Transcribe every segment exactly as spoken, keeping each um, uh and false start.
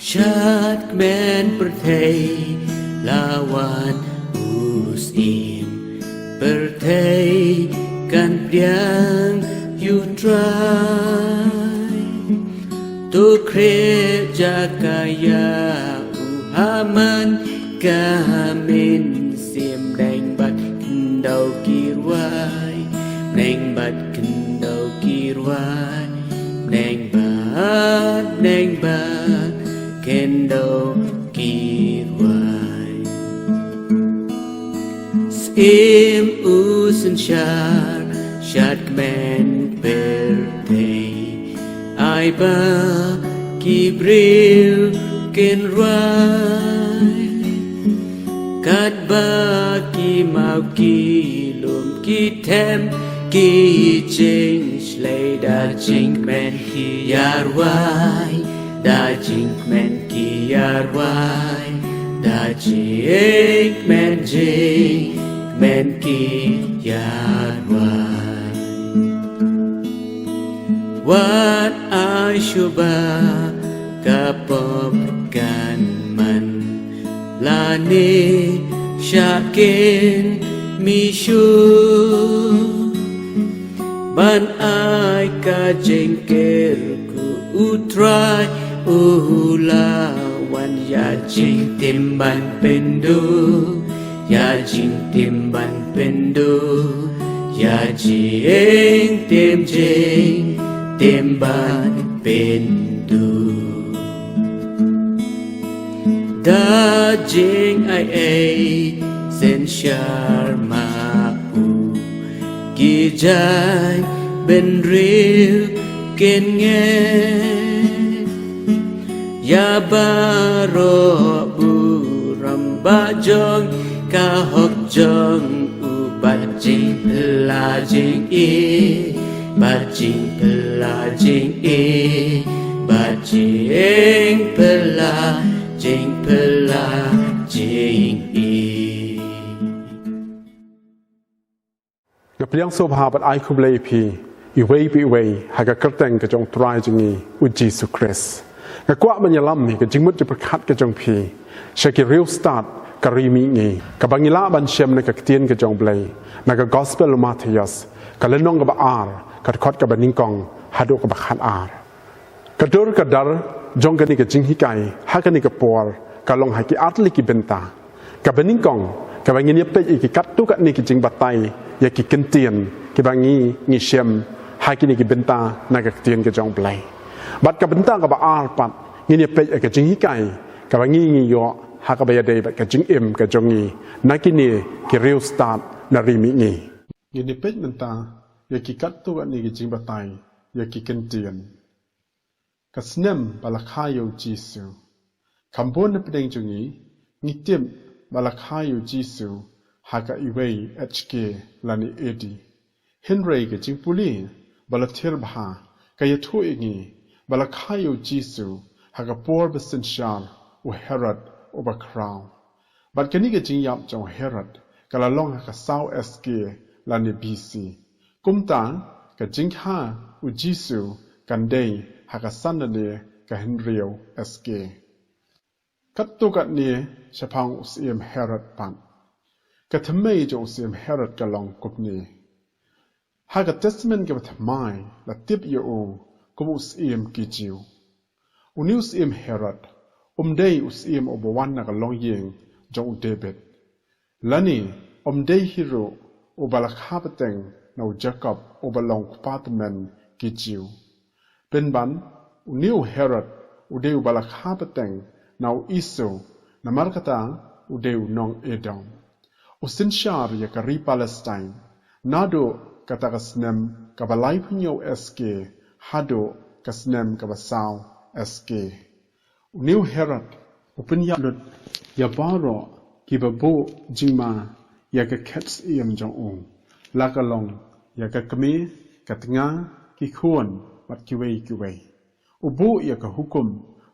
Shad kmen pyrthei la wan u Syiem pyrthei kan pdiang ïa u Trai. To khreh jaka ïa u ha man ka mynsiem, bneng bad khyndew ki rwai, bneng bad khyndew ki rwai, bneng bad, bneng bad khyndew ki rwai. Syiem u synshar shad kmen pyrthei, ai ba ki briew kin rwai. Katba ki maw ki lum ki them ki jingshlei, da jingkmen ki ïa rwai, da jingkmen ki ïa rwai, da jingkmen, jingkmen ki ïa rwai. Wat ai shuh ba ka pop kan man, lane shah kin mih shuh. Ban ai ka jingkyrkhu, u Trai u la wan, ïa jingtim ban pynduh, ïa jingtim ban pynduh, ïa jingtim, jingtim ban pynduh. Da jingai ei synshar ma u, ki jaitbynriew kin ngeit. Ïa baroh burom ba jong ka hok jong u, bad jingphylla jingïeit, bad jingphylla jingïeit, bad jingphylla, jingphylla jingïeit. Nga pdiang sngewbha bad ai khublei ïa phi iwei pa iwei ha ka kyrteng ka jong u Trai jong ngi u Jisu Khrist. Nga kwah ban ïalam ïa ka jingmut jingpyrkhat ka jong phi sha ki riewstad ka Ri Mihngi, kaba ngi lah ban shem na ka ktien ka jong u Blei, na ka Gospel u Mathaios, ka lynnong kaba ar, ka dkhot kaba nyngkong haduh kaba khatar. Ka dur ka dar jong kane ka jinghikai ha kane ka por ka long ha ki artylli ki bynta. Kaba nyngkong, kaba ngin ïa peit ïa ki katto katne ki jingbatai ïa ki ktien kiba ngi, ngi shem ha kine ki bynta na ka ktien ka jong u Blei. Bad ka bynta kaba ar pat, ngin ïa peit ïa ka jinghikai kaba ngi, ngi ïoh ha kaba ïadei bad ka jingim ka jong ngi na kine ki riewstad na Ri Mihngi. Ngin ïa peit mynta ïa ki katto katne ki jingbatai ïa ki ktien. Ka snem ba la kha ïa u Jisu. Kham bun na pdeng jong ngi ngi tip ba la kha ïa u Jisu ha ka iwei H K lane A D. Hynrei ka jingpule ba la thirbha ka ïathuh ïa ngi ba la kha ïa u Jisu ha ka por ba synshar u Herod uba khraw. Bad kane ka jingïap jong u Herod ka la long ha ka saw S K lane B C. Kumta ka jingkha u Jisu kan dei ha ka san lane ka hynriew S K. Katto katne shaphang u Syiem Herod pat. Ka thymmei jong u Syiem Herod ka long kumne. Ha ka Testament kaba thymmai la tip ïa u kum u syiem ki Jiw. Une u Syiem Herod um dei u syiem uba wan na ka longïing jong u David. Lane um dei hi ruh uba la kha pateng na u Jakob uba long u kpa tymmen ki Jiw. Pynban, une u Herod u dei uba la kha pateng na u Esau, namar kata u dei u nong Edom. U synshar ïa ka ri Palestine naduh kata ka snem kaba laiphew hynñiew S K haduh ka snem kaba saw S K. Une u Herod u pynïap lut ïa baroh kiba buh jingma ïa ka khet syiem jong u, la ka long ïa ka kmie, ka tnga, ki khun bad kiwei kiwei. U buh ïa ka hukum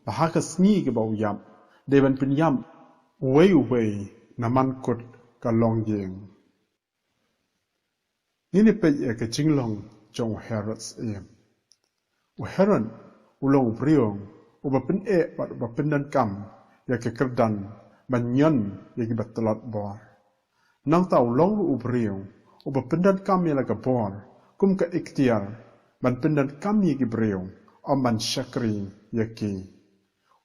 ba ha ka sngi kaba u ïap dei ban pynïap uwei uwei na man kut ka longïing. Ngin ïa peit ïa ka jinglong jong u Herod syiem. U Herod u long u briew uba pyneh bad uba pyndonkam ïa ka kyrdan ban ñion ïa kiba tlot bor. Nangta u long ruh u briew uba pyndonkam ïa la ka bor kum ka iktiar ban pyndonkam ïa ki briew, ym ban shakri ïa ki.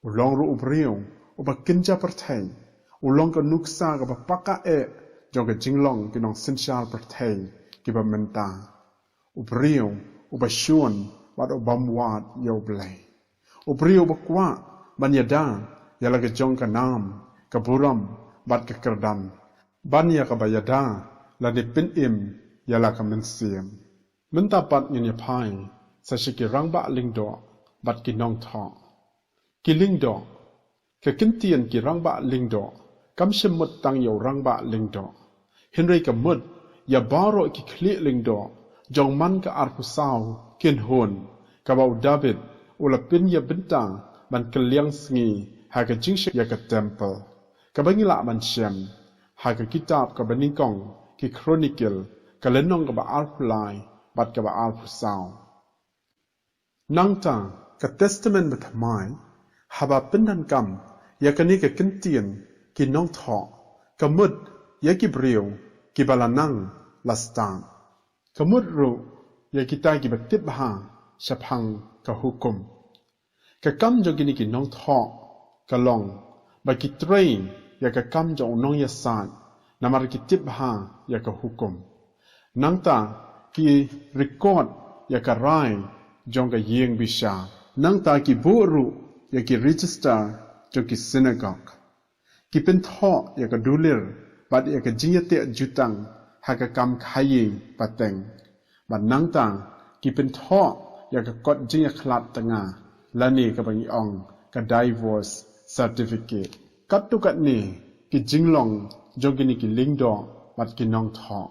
U long ruh u briew uba kynja pyrthei, u long ka nuksa kaba paka eh jong ka jinglong ki nongsynshar pyrthei kiba mynta. U briew uba shun bad u bym wad ïa U Blei. U briew uba kwah ban ïada ïa la ka jong ka nam, ka burom bad ka kyrdan, ban ïa kaba ïada lane pynim ïa la ka mynsiem. Mynta pat ngin ïa phai sa sha ki rangbah lyngdoh bad ki nongthoh. Ki lyngdoh. Ka kyntien ki rangbah lyngdoh kam shym mut tang ïa u rangbah lyngdoh, hynrei ka mut ïa baroh ki khlieh lyngdoh jong man ka arphew saw kynhun, kaba u David u la pynïa bynta ban kylliang sngi ha ka jingshakri ïa ka templ, kaba ngi lah ban shem ha ka kitab kaba nyngkong Ki Chronicle, ka lynnong kaba arphew lai bad kaba arphew saw. Nangta ka Testament Bathymmai haba pyndonkam ïa kane ka kyntien ki nongthoh, ka mut ïa ki briew kiba la nang la stad. Ka mut ruh ïa kita kiba tip bha shaphang ka hukum. Ka kam jong kine ki nongthoh ka long ba ki trei ïa ka kam jong u nongïasaid, namar ki tip bha ïa ka hukum. Nangta ki record ïa ka rai jong ka ïing bishar. Nangta ki buh ruh ïa ki register jong ki synagog. Ki pynthoh ïa ka dulir bad ïa ka jingïateh jutang ha ka kam khaïi pateng. Bad nangta ki pynthoh ïa ka kot jingïakhlad tnga, lane kaba ngi ong ka divorce certificate. Katto katne ki jinglong jong kine ki lyngdoh bad ki nongthoh.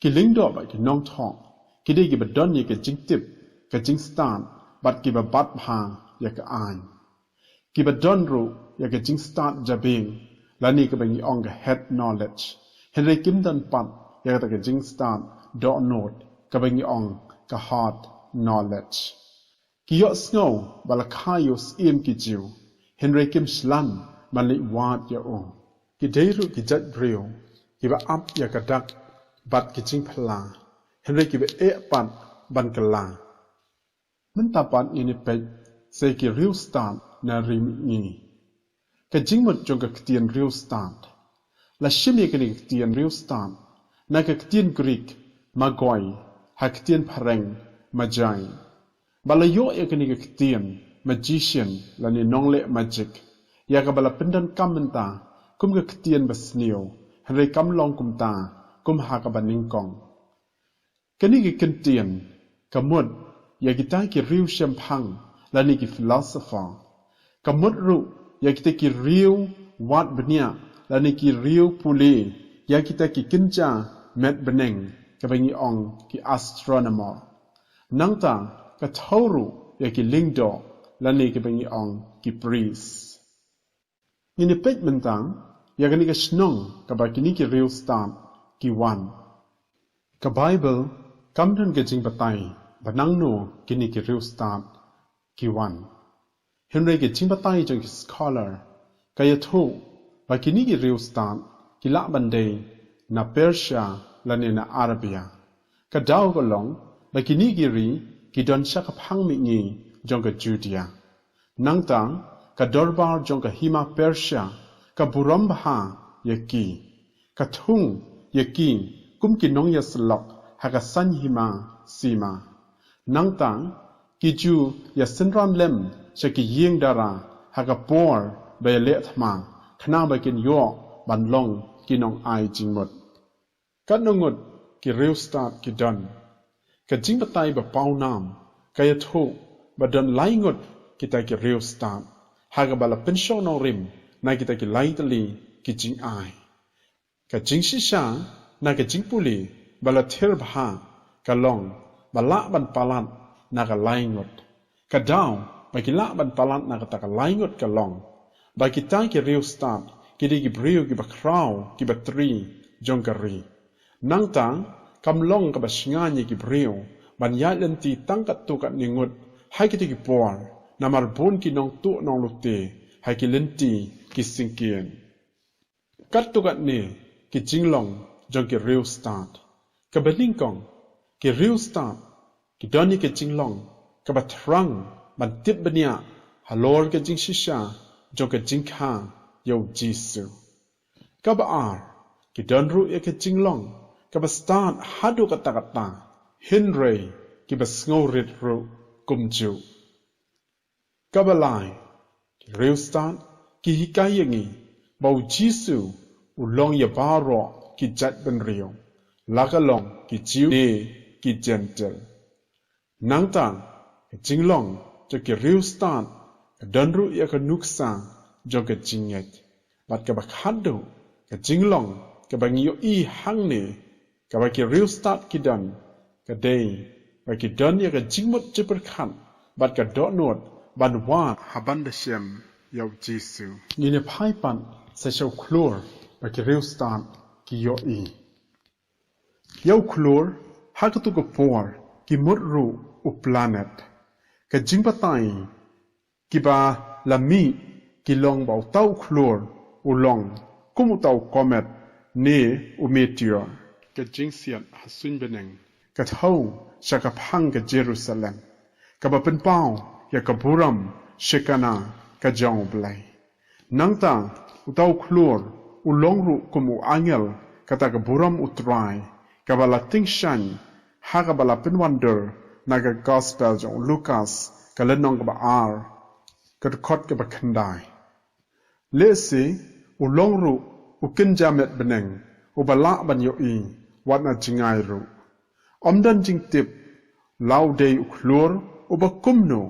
Ki lyngdoh bad ki nongthoh ki dei kiba don ïa ka jingtip, ka jingstad bad kiba bat bha ïa ka aiñ. Kiba don ruh ïa ka jingstad jabieng, lane kaba ngi ong ka head knowledge. Hynrei kim don pat ïa kata ka jingstad dohnud, kaba ngi ong ka heart knowledge. Ki ïohsngew ba la kha ïa u Syiem ki Jiw, hynrei kim shlur ban leit wad ïa u. Ki dei ruh ki jait briew kiba ap ïa ka dak bad ki jingphylla, hynrei kiba eh pat ban kylla. Mynta pat ngin ïa peit sa ïa ki riewstad na ri mihngi. Ka jingmut jong ka ktien riewstad. La shim ïa kane ka ktien riewstad na ka ktien Greek magoi, ha ka ktien phareng magi. Ba la ïoh ïa kane ka ktien magician lane nongleh magic ïa kaba la pyndonkam mynta kum ka ktien basniew, hynrei kam long kumta kum ha kaba nyngkong. Kane ka kyntien ka mut ïa kita ki riewshemphang lane ki philosopher. Ka mut ruh ïa kita ki riew wad bniah lane ki riew pule, ïa kita ki kynja met bneng, kaba ngi ong ki astronomer. Nangta ka thew ruh ïa ki lyngdoh lane kaba ngi ong ki priest. Ngin ïa peit mynta ïa kane ka shnong kaba kine ki riewstad ki wan. Ka Baibl kam don ka jingbatai ba nangno kine ki riewstad ki wan. Hynrei ka jingbatai jong ki scholar ka ïathuh ba kine ki riewstad ki lah ban dei na Persia lane na Arabia. Ka daw ka long ba kine ki ri ki don sha ka phang mihngi jong ka Judia. Nangta ka dorbar jong ka hima Persia ka burom bha ïa ki, ka thung ïa ki kum ki nongïasyllok ha ka saiñ hima sima. Nangta ki ju ïa synran lem sha ki ïing dara ha ka por ba ïaleh thma, khnang ba kin ïoh ban long ki nongai jingmut. Katno ngut ki riewstad ki don? Ka jingbatai ba pawnam ka ïathuh ba don lai ngut kita ki riewstad, ha kaba la pynshong nongrim na kita ki lai tylli ki jingai. Ka jingshisha na ka jingpule ba la thirbha ka long ba lah ban palat na ka lai ngut. Ka daw ba ki lah ban palat na kata ka lai ngut ka long ba kita ki riewstad ki dei ki briew kiba khraw, kiba tri jong ka ri. Nangta kam long kaba shngaiñ ïa ki briew ban ïaid lynti tang katto katne ngut ha kita ki por, namar bun ki nongtuh nonglute ha ki lynti ki syngkien. Katto katne ki jinglong jong ki riewstad. Kaba nyngkong, ki riewstad ki don ïa ka jinglong kaba thrang ban tip bniah halor ka jingshisha jong ka jingkha ïa u Jisu. Kaba ar, ki don ruh ïa ka jinglong kaba stad haduh katta katta, hynrei kiba sngewrit ruh kumjuh. Kaba lai, ki riewstad ki hikai ïa ngi ba u Jisu u long ïa baroh ki jaitbynriew, la ka long ki Jiw ne ki Jentil. Nangta, ka jinglong jong ki riewstad ka don ruh ïa ka nuksa jong ka jingngeit. Bad kaba khatduh, ka jinglong kaba ngi ïohi hangne kaba ki riewstad ki don, ka dei ba ki don ïa ka jingmut jingpyrkhat bad ka dohnud ban wad ha ban da shem ïa u Jisu. Ngin ïa phai pat sa sha u khlur ba ki riewstad ki ïohi. Ïa u khlur, ha kato ka por ki mut ruh u planet. Ka jingbatai kiba la mih ki long ba uta u khlur u long kum uta u komet ne u meteor. Ka jingsiat ha suiñ bneng ka thew sha ka phang ka Jerusalem, kaba pynpaw ïa ka burom Shekinah ka jong U Blei. Nangta, uta u khlur u long ruh kum u angel kata ka burom U Trai, kaba la tyngshaiñ ha kaba la pynwandur na ka Gospel jong u Lukas, ka lynnong kaba ar, ka dkhot kaba khyndai. Lehse u long ruh u kynja met bneng uba lah ban ïohi wat na jngai ruh. Ym don jingtip la u dei u khlur uba kumno,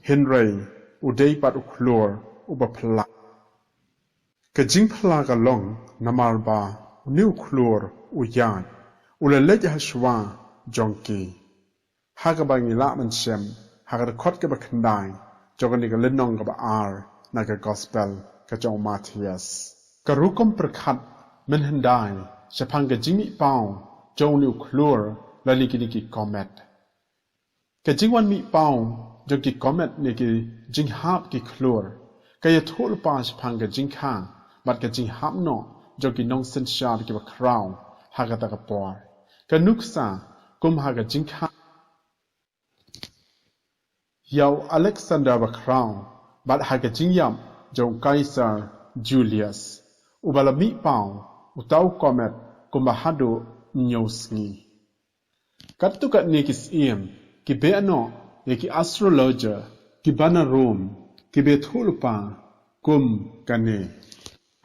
hynrei u dei pat u khlur uba phylla. Ka jingphylla ka long namar ba une u khlur u ïaid, u la leit ha shuwa jong ki. Ha kaba ngi lah ban shem ha ka dkhot kaba khyndai jong kane ka lynnong kaba ar na ka Gospel ka jong u Mathaios. Ka rukom pyrkhat mynhyndai shaphang ka jingmihpaw jong une u khlur lane kine ki komet. Ka jingwan mihpaw jong ki komet ne ki jinghap ki khlur ka ïathuh lypa shaphang ka jingkha bad ka jinghap noh jong ki nongsynshar kiba khraw ha kata ka por. Ka nuksa kum ha ka jingkha ïa u Alexander Bakhraw bad ha ka jingïap jong u Kaisar Julius, uba la mihpaw uta u komet kumba haduh hynñiew sngi. Katto katne ki syiem ki beh noh ïa ki astrologer kiba na Rom kiba ïathuh lypa kum kane.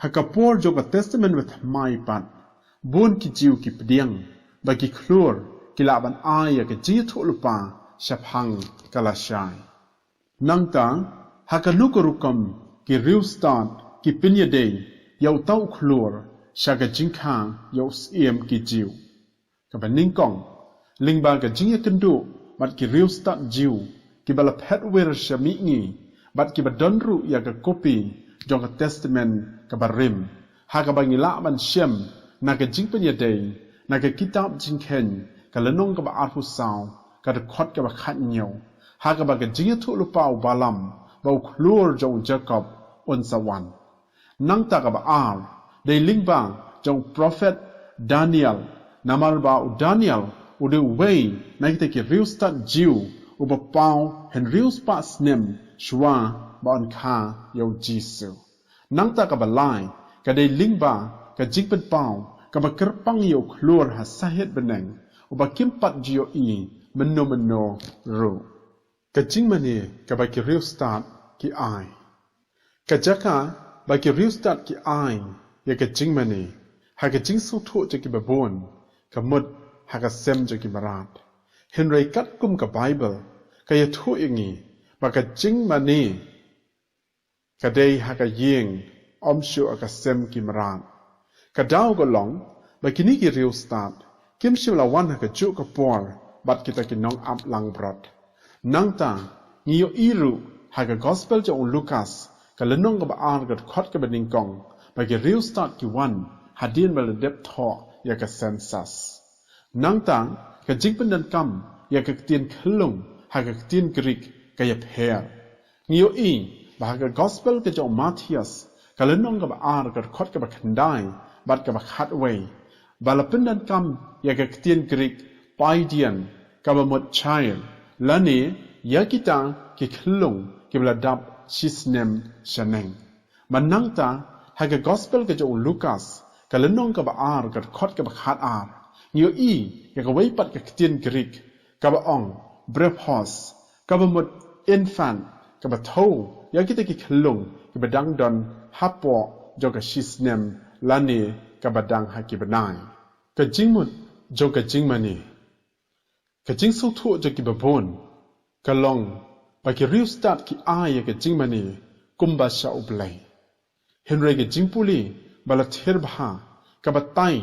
Ha ka por jong ka Testament Bathymmai pat, bun ki Jiw ki pdiang ba ki khlur ki lah ban ai ïa ka jingïathuh lypa shaphang ka lashai. Nangta, ha kano ka rukom ki riewstad ki pynïadei ïa uta u khlur sha ka jingkha ïa u syiem ki Jiw? Kaba nyngkong, lyngba ka jingïakynduh bad ki riewstad Jiw kiba la phet wir sha mihngi bad kiba don ruh ïa ka kopi jong ka Testament kaba rim, ha kaba ngi lah ban shem na ka Jingpynïadei na ka kitab Jingkheiñ ka lynnong kaba arphew saw ka dkhot kaba khathynñiew, ha kaba ka jingïathuh lypa u Balaam ba u khlur jong u Jakob un sa wan. Nangta kaba ar, dei lyngba jong u prophet Daniel, namar ba u Daniel u dei uwei na kita ki riewstad Jiw uba paw hynriew spah snem shuwa ba un kha ïa u Jisu. Nangta kaba lai, ka dei lyngba ka jingpynpaw kaba kyrpang ïa u khlur ha sahied bneng uba kim pat ju ïohi mynno mynno ruh. Ka jingmane kaba ki riewstad ki ai. Ka jaka ba ki riewstad ki ai ïa ka jingmane ha ka jingsngewthuh jong kiba bun ka mut ha ka sem jong ki mrad. Hynrei katkum ka Baibl ka ïathuh ïa ngi ba ka jingmane ka dei ha ka ïing, ym shuh ha ka sem ki mrad. Ka daw ka long ba kine ki riewstad kim shym la wan ha kajuh ka por bad kita ki nongap langbrot. Nangta, ngi ïohi ruh ha ka Gospel jong u Lukas ka lynnong kaba ar ka dkhot kaba nyngkong ba ki riewstad ki wan hadien ba la dep thoh ïa ka census. Nangta, ka jingpyndonkam ïa ka ktien khyllung ha ka ktien Greek ka ïapher. Ngi ïohi ba ha ka gospel ka jong u Mathaios, ka lynnong kaba ar, ka dkhot kaba khyndai bad kaba khatwei, ba la pyndonkam ïa ka ktien Grik paidion, kaba mut child, lane ïa kita ki khyllung kiba la dap shisnem shaneng. Bad nangta, ha ka gospel ka jong u Lukas, ka lynnong kaba ar, ka dkhot kaba khatar, ngi ïohi ïa kawei pat ka ktien Grik, kaba ong brephos, kaba mut infant, kaba thew ïa kita ki khyllung kiba dang don hapoh jong ka shisnem lane kaba dang ha ki bnai. Ka jingmut jong ka jingmane. Ka jingsngewthuh jong kiba bun ka long ba ki riewstad ki ai ïa ka jingmane kumba sha U Blei. Hynrei ka jingpule ba la thirbha ka batai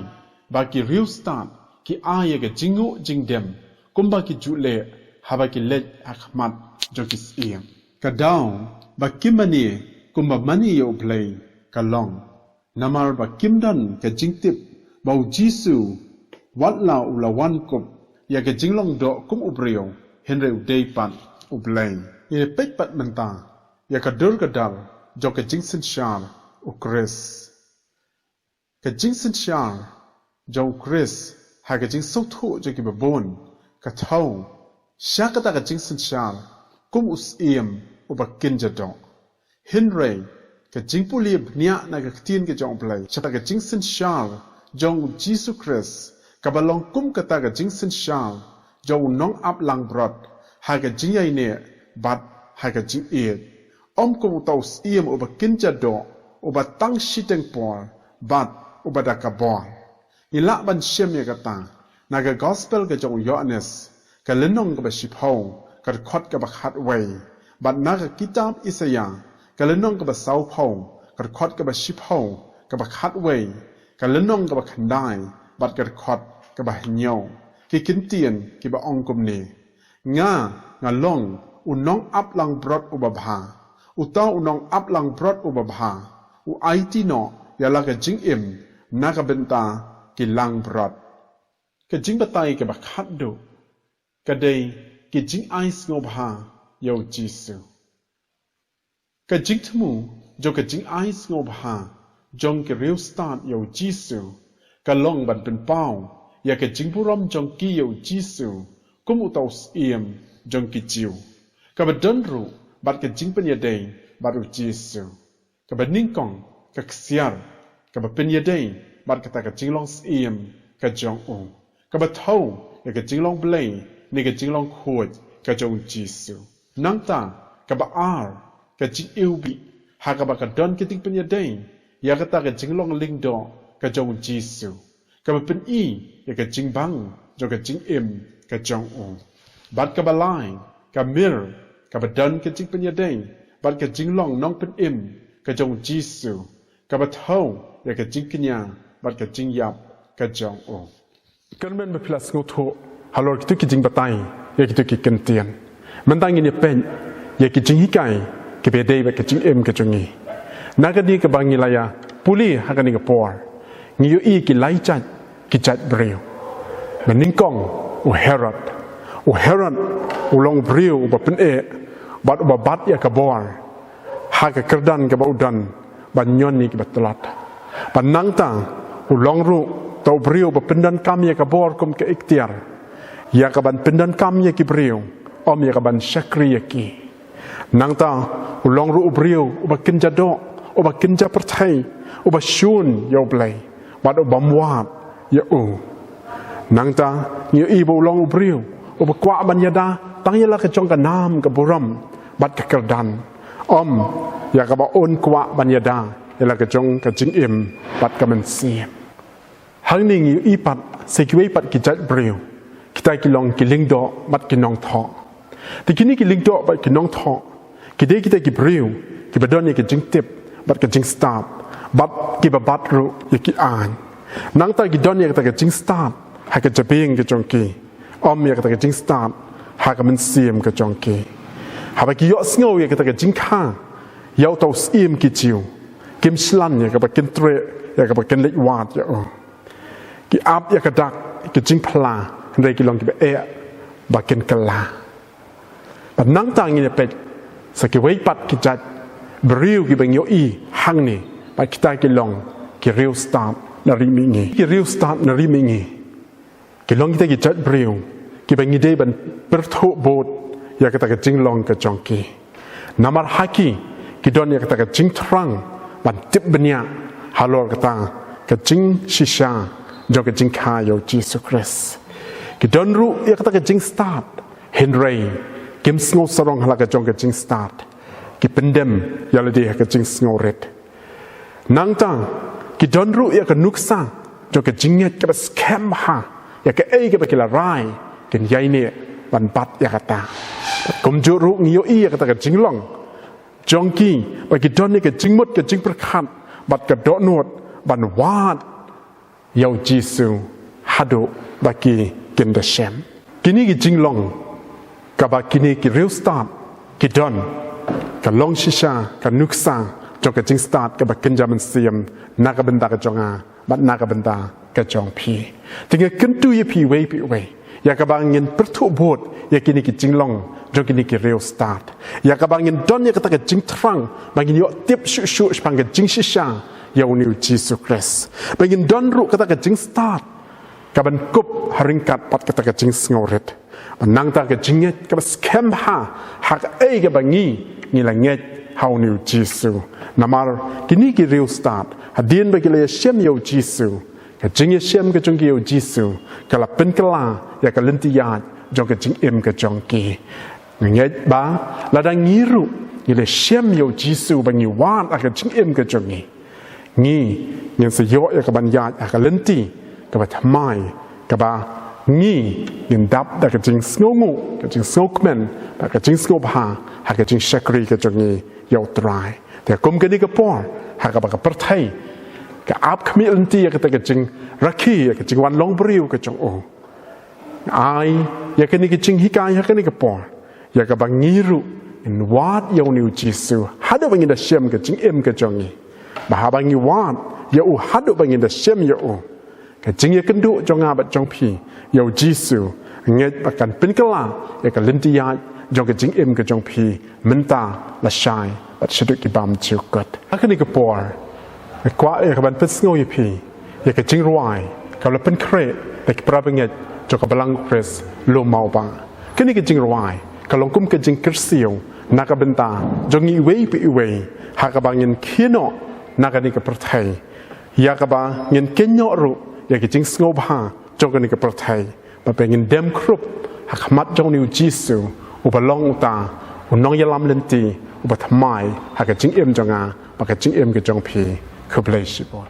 ba ki riewstad ki ai ïa ka jingnguh jingdem kumba ki ju leh haba ki leit ha khmat jong ki syiem. Ka daw ba kim mane kumba mane ïa U Blei ka long namar ba kim don ka jingtip ba U Jisu wat la u la wan kup ïa ka jinglong doh kum u briew, hynrei u dei pat U Blei. Ngin ïa peit pat mynta ïa ka dur ka dar jong ka jingsynshar U Khrist. Ka jingsynshar jong U Khrist ha ka jingsngewthuh jong kiba bun ka thew sha kata ka jingsynshar kum u syiem uba kynja doh. Hynrei ka jingpule bniah na ka ktien ka jong U Blei sha ka jingsynshar jong U Jisu Khrist, kaba long kum kata ka jingsynshar jong u nongap langbrot ha ka jingïaineh bad ha ka jingïeit, ym kum uta u syiem uba kynja doh, uba tang shiteng por bad uba da ka bor. Ngi lah ban shem ïa kata na ka gospel ka jong u Ïoannis, ka lynnong kaba shiphew, ka dkhot kaba khatwei, bad na ka kitab Isaïah, ka lynnong kaba sawphew, ka dkhot kaba shiphew, kaba khatwei, ka lynnong kaba khyndai bad ka dkhot kaba hynñiew. Ki kyntien kiba ong kumne: Nga, nga long u nongap langbrot uba bha. Uta u nongap langbrot uba bha u aiti noh ïa la ka jingim na ka bynta ki langbrot. Ka jingbatai kaba khatduh ka dei ki jingai sngewbha ïa U Jisu. Ka jingthmu jong ka jingai sngewbha jong ki riewstad ïa U Jisu ka long ban pynpaw ïa ka jingburom jong ki ïa U Jisu kum uta u syiem jong ki Jiw, kaba don ruh bad ka jingpynïadei bad U Jisu. Kaba nyngkong, ka ksiar kaba pynïadei bad kata ka jinglong syiem ka jong u, kaba thew ïa ka jinglong Blei ne ka jinglong khuid ka jong U Jisu. Nangta, kaba ar, ka jingiwbih, ha kaba ka don ka jingpynïadei ïa kata ka jinglong lyngdoh ka jong U Jisu, kaba pyni ïa ka jingbang jong ka jingim ka jong u. Bad kaba lai, ka mir, kaba don ka jingpynïadei bad ka jinglong nongpynim ka jong U Jisu, kaba thew ïa ka jingkñia bad ka jingïap ka jong u. Kyrmen ba phi la sngewthuh halor kito ki jingbatai ïa kito ki kyntien. Mynta ngin ïa peit ïa ki jinghikai kiba ïadei bad ka jingim ka jong ngi. Na kane kaba ngi la ïa pule ha kane ka por, ngi ïohi ki lai jait ki jait briew. Ba nyngkong, u Herod. U Herod u long u briew uba pyneh bad uba bat ïa ka bor ha ka kyrdan kaba u don ban ñion ïa kiba tlot. Bad nangta u long ruh uta u briew uba pyndonkam ïa ka bor kum ka iktiar ïa ka ban pyndonkam ïa ki briew, ym ïa ka ban shakri ïa ki. Nangta u long ruh u briew uba kynja doh, uba kynja pyrthei, uba shun ïa U Blei bad u bym wad ïa u. Nangta ngi ïohi ba u long u briew uba kwah ban ïada tang ïa la ka jong ka nam ka burom bad ka kyrdan, ym ïa kaba un kwah ban ïada ïa la ka jong ka jingim bad ka mynsiem. Hangne ngi ïohi pat sa kiwei pat ki jait briew, kita ki long ki lyngdoh bad ki nongthoh. Te kine ki lyngdoh bad ki nongthoh ki dei kita ki briew kiba don ïa ka jingtip bad ka jingstad bad kiba bat ruh ïa ki aiñ. Nangta ki don ïa kata ka jingstad ha ka jabieng ka jong ki, ym ïa kata ka jingstad ha ka mynsiem ka jong ki. Haba ki ïohsngew ïa kata ka jingkha ïa uta u syiem ki Jiw, kim shlan ïa kaba kin treh ïa kaba kin leit wad ïa u. Ki ap ïa ka dak, ki jingphla, hynrei ki long kiba eh ba kin kylla. Bad nangta ngin ïa peit Sa kiwei pat ki jait briew kiba ngi ïohi hangne, bad kita ki long ki riewstad na ri mihngi. Ki riewstad na ri mihngi ki long kita ki jait briew kiba ngi dei ban pyrthuh bud ïa kata ka jinglong ka jong ki. Namar ha ki, ki don ïa kata ka jingthrang ban tip bniah halor kata ka jingshisha jong ka jingkha ïa u Jisu Khrist. Ki don ruh ïa kata ka jingstad, hynrei kim sngew sarong ha la ka jong ka jingstad. Ki pyndem ïa lade ha ka jingsngewrit. Nangta ki don ruh ïa ka nuksa jong ka jingngeit kaba skhem bha ïa kaei kaba ki la rai, kin ïai neh ban bat ïa kata. Kumjuh ruh ngi ïohi ïa kata ka jinglong jong ki ba ki don ïa ka jingmut ka jingpyrkhat bad ka dohnud ban wad ïa u Jisu haduh ba ki kin da shem. Kine ki jinglong kaba kine ki riewstad ki don, ka long shisha ka nuksa jong ka jingstad kaba kynja mynsiem na ka bynta ka jong nga bad na ka bynta ka jong phi. Te nga kyntu ïa phi iwei pa iwei ïa kaba ngin pyrthuh bud ïa kine ki jinglong jong kine ki riewstad, ïa kaba ngin don ïa kata ka jingthrang ba ngin ïoh tip shuh shuh shaphang ka jingshisha ïa une u Jisu Khrist, ba ngin don ruh kata ka jingstad kaban kup ha ryngkat bad kata ka jingsngewrit, ba nangta ka jingngeit kaba skhem bha ha kaei kaba ngi, ngi la ngeit ha une u Jisu. Namar kine ki riewstad, hadien ba ki la ïashem ïa u Jisu, ka jingïashem ka jong ki ïa u Jisu ka la pynkylla ïa ka lynti ïaid jong ka jingim ka jong ki. Nga ngeit ba lada ngi ruh ngi la shem ïa u Jisu ba ngi wad ha ka jingim ka jong ngi, ngi ngin sa ïoh ïa kaban ïaid ha ka lynti kaba thymmai, kaba ngi ngin dap da ka jingsngewnguh, ka jingsngewkmen, da ka jingsngewbha ha ka jingshakri ka jong ngi ïa u Trai. Te kum kane ka por ha kaba ka pyrthei ka ap khmih lynti ïa kata ka jingrakhe, ïa ka jingwan long briew ka jong u, ai ïa kane ka jinghikai ha kane ka por ïa kaba ngi ruh ngin wad ïa une u Jisu haduh ba ngin da shem ka jingim ka jong ngi. Ba haba ngi wad ïa u haduh ba ngin da shem ïa u, ka jingïakynduh jong nga bad jong phi ïa u Jisu, ngeit ba kan pynkylla ïa ka lynti ïaid jong ka jingim ka jong phi mynta, lashai bad shaduh ki bymjukut. Ha kane ka por nga kwah ïa kaban pynsngew ïa phi ïa ka jingrwai kaba la pynkhreh da ki para bangeit jong ka Balang Khrist lum Mawbah. Kane ka jingrwai ka long kum ka jingkyrsiew na ka bynta jong ngi iwei pa iwei ha kaba ngin khie noh na kane ka pyrthei, ïa kaba ngin khie noh ruh ïa ka jingsngewbha jong kane ka pyrthei, ba ngin dem khrup ha khmat jong une u Jisu uba long uta u nongïalam lynti uba thymmai ha ka jingim jong nga bad ka jingim ka jong phi. Khublei shibun.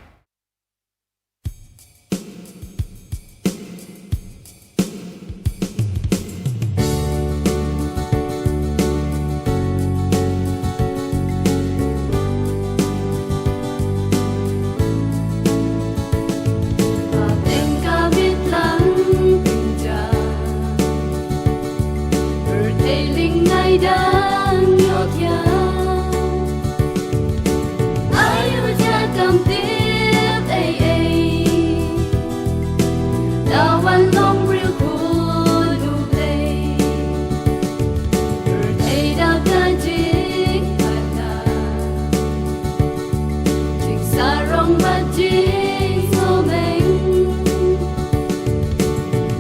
Jingsarong bad jingsngewmeng,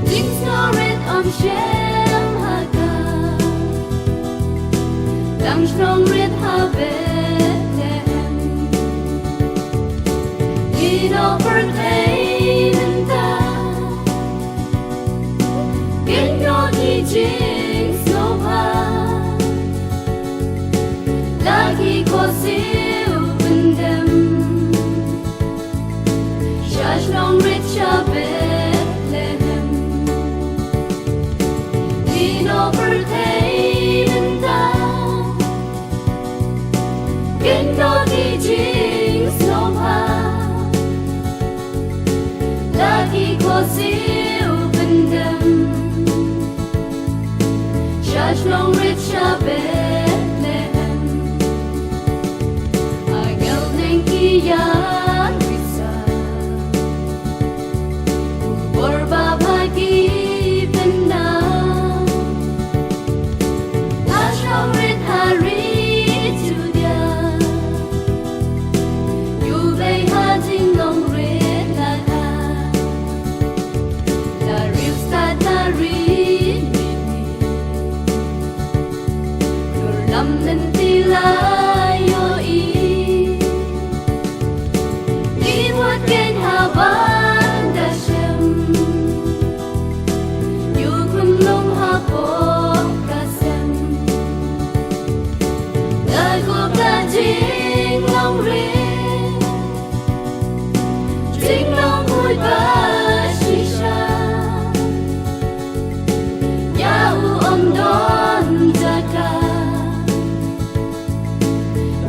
jingsngewrit ym shym ha ka, dang shnong rit ha Bethlehem. Ngi ïoh pyrthei mynta, ngi ïoh ki jingsngewbha, la ki khohsiew pyndem. Sha shnong rit sha Bethlehem, ngi ïoh pyrthei mynta, ngi ïoh ki jingsngewbha, Keiñ ha ban da shem, ïa u khunlung hapoh ka sem. Da kup da jinglong rit, jinglong huid ba shisha. Ïa u ym don jaka,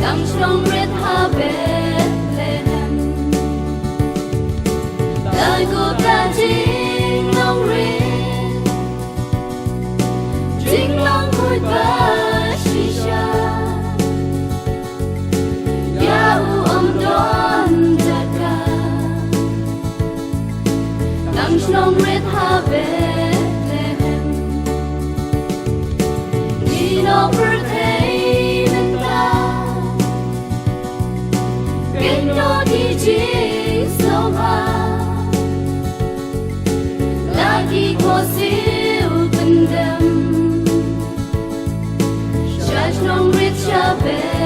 dang shnong rit ha Bethlehem. Da kup da jinglong rit, jinglong huid ba shisha. Ïa u ym don jaka, dang shnong rit ha Bethlehem. Ngi nongpyrthei mynta, keiñ noh ki jingsngewbha, la ki khohsiew pyndem. Sha shnong rit sha Bethlehem.